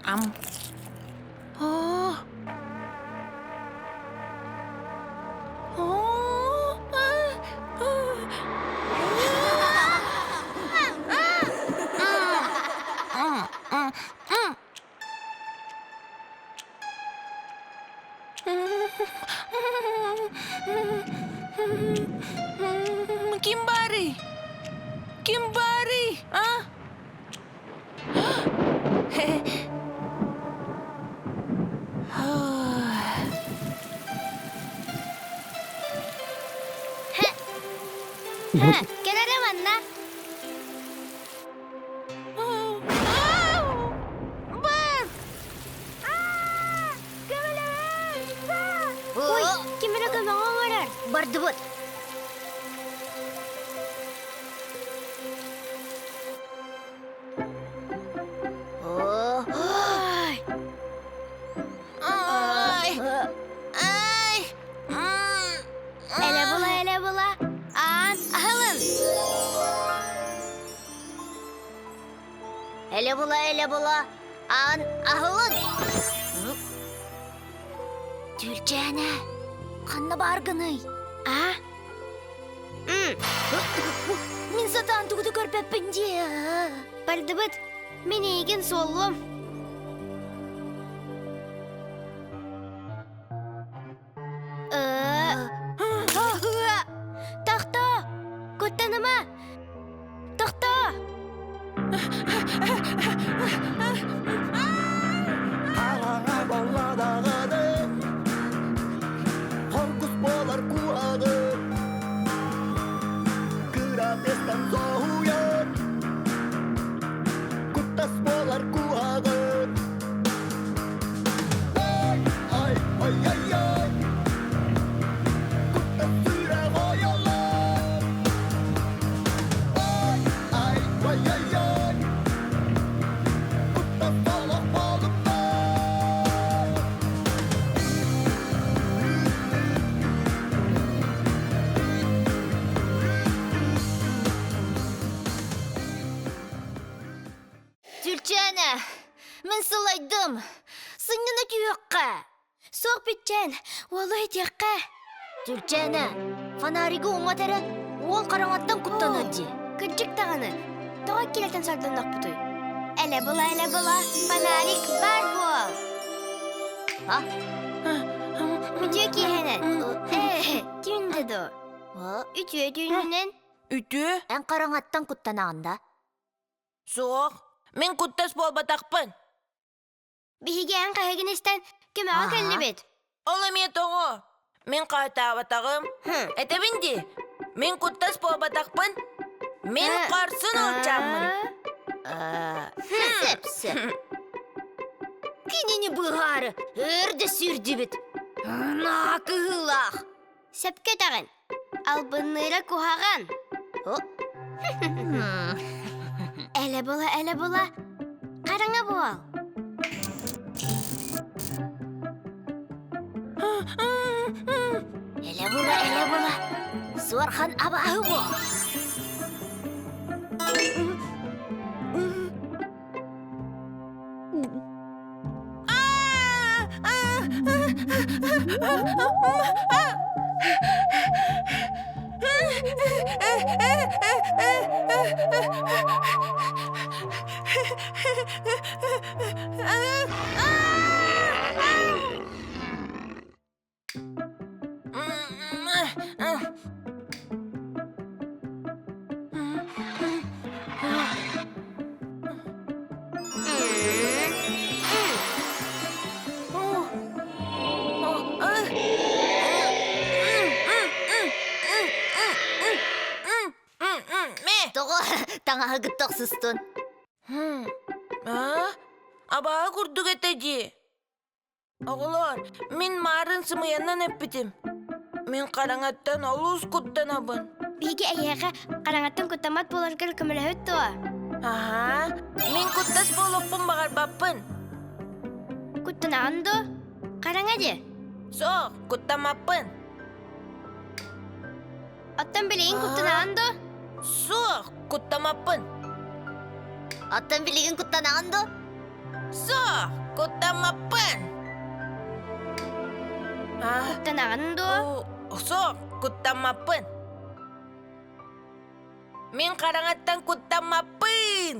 Ам. Оо. Оо. Ким баарый? Ким баарый? А? Кэл эрэ манна. Ой, ким эрэ көмөҕө оҥорор. Бардыбыт. Ой. Ай! Ай! Элэ була, элэ була. Аан, аһылын. Элэ була, элэ була. Аан аһылын. Түлчээнэ, ханна бааргыный? А? Мин сатаан тугу да көрбөппүн дии. Бардыбыт. Мин эйигин суоллуом. Тохтоо! Куттаныма! Тохтоо! Хараҥа балладаҕаны Хоргус буолар куһаҕы Кыра тыастан соһуйар Куттас буолар куһаҕы Ай, ай, ай, ай, ай Куттас сүрэх ойолор Ай, ай, ай, ай, ай Куттас олох буолуммат Түлчээнэ, мин сылайдым. Сынньана түһүөххэ. Суох бүтчээн, уолу этиэххэ. Түлчээнэ, фонаригы умат эрэ, уол хараҥаттан куттанар дии. Кырдьык даҕаны, тоҕо килэтэн сордоннохпутуй? Элэ була, элэ була, фонарик баар буол. А? Үтүө киэһэнэн. Ээ, түүн да дуо? Үтүө түүнүнэн. Үтүө? Эн хараҥаттан куттанаҕын да? Суох, мин куттас буолбатахпын. Биһиги эн хаһыгын истэн көмөҕө кэллибит. Ол эмиэ тоҕо? Мин хаһытаабатаҕым. Этэбин дии, мин куттас буолбатахпын. Мин хорсун уолчааммын. Сөп, сөп. Кинини быһаары өр да сүүрдүбүт. Наа кыһыылаах. Сөпкө этэҕин. Албынныыра куһаҕан. Элэ була, элэ була, хараҥа буол. Элэ була, элэ була, суорхан абааһы буол. Тоҕо таҥаһы кытта охсустун? Абааһы курдук этэ дии. Оҕолоор, мин маарын сымыйанан эппитим. Мин хараҥаттан олус куттанабын. Биһиги эйиэхэ хараҥаттан куттаммат буоларгар көмөлөһөбүт дуо? Аһаа, мин куттас буолуохпун баҕарбаппын. Куттанаҕын дуо? Хараҥа дии. Суох, куттаммаппын. Оттон билигин куттанаҕын дуо? Суох, куттамаппын. Оттон билигин куттанаҕын дуо? Суох, Куттаммаппын. Куттанаҕын дуо? Суох, куттаммаппын. Мин хараҥаттан куттаммаппын.